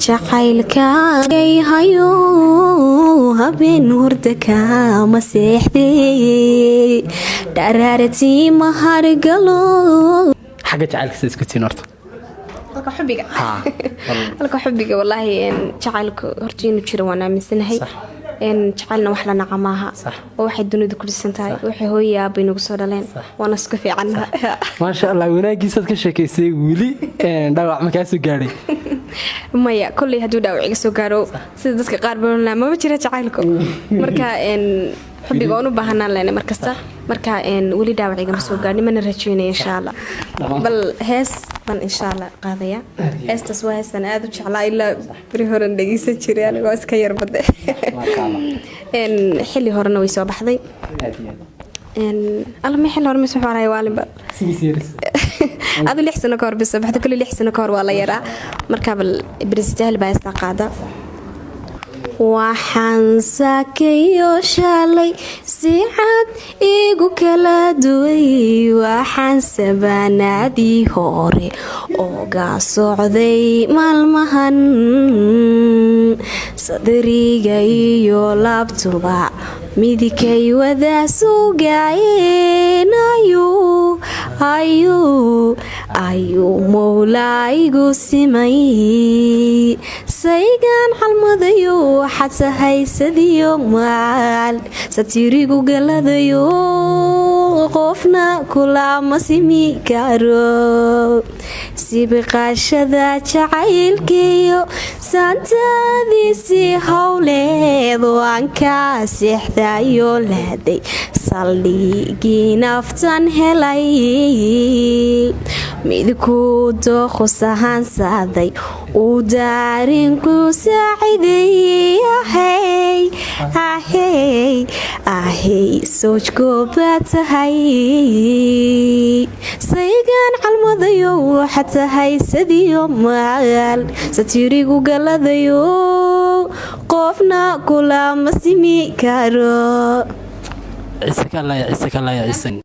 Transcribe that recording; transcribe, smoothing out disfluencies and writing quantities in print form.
Jacaylkahayo habeen hurda kama seexday, dharaartii mahargalo. Xagga jacaylka sida isku tiin horta? Halka xubiga, halka xubiga, wallaahi jacaylka horta inuu jiro waan aaminsanahay. Jacaylna wax la naca maaha oo waxay dunidu ku dhisan tahay, waxay hooyo aabay nagu soo dhaleen, waana isku fiicannaha. Maasha Allah, wanaagiisaad ka sheekaysay, weli dhaawac ma kaa soo gaadhay? Maya, kolley hadduu dhaawac iga soo gaaro, sida dadka qaar badanaa, maba jira jacaylku. Marka xubbiga oon u baahanaan leenay markasta. Marka weli dhaawac igama soo gaadhin, mana rajeynaya, insha Allah. Bal hees baan insha Allah qaadaya. Heestaas waa heestan aada u jeclaa, ilaa beri horen dhegeysan jiray anigoo iska yar bade. Xilli horena way soo baxday. Alla, ma xilli hore mise wuxuu waalinba adu 6 sano ka hor bay soo baxday. Kulli 6 sano ka hor waa la yaraa. Marka bal Bristal baa heestaa qaada. Waxaan saakayo shalay si cad igu kala duway, waxaan sabaanaadii hore oga socday maalmahan, sadriga iyo laabtuba midikay wada sugaayeen, ayuu mowlaa igu simay, saygaan calmadayo, waxaad sahaysadiyo maal satirigu galadayo, qofna kulama simi karo, sibiqaashada jacaylkiyo saantadiisii howleed, waan kaa seexdayo lahday saldhigii naftan helay, midku dooqus ahaansaday uu daarinku saaciday, ahey ahey, soojkoobaad tahay, saygaan calmadayo, waxaad tahay sadiyo maal satirigu galadayo, qofna kulama simi karo. Ciise kalaya, ciise kalaya, ciise.